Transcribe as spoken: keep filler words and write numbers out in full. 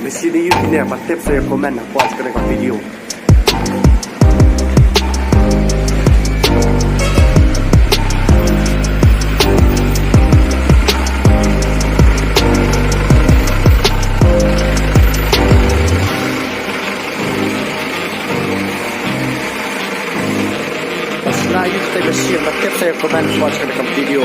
Shisha ïa kine, ba tip sa ïa comment hapoh kane ka video. Shisha ïa kine, ba tip sa ïa comment hapoh kane ka video.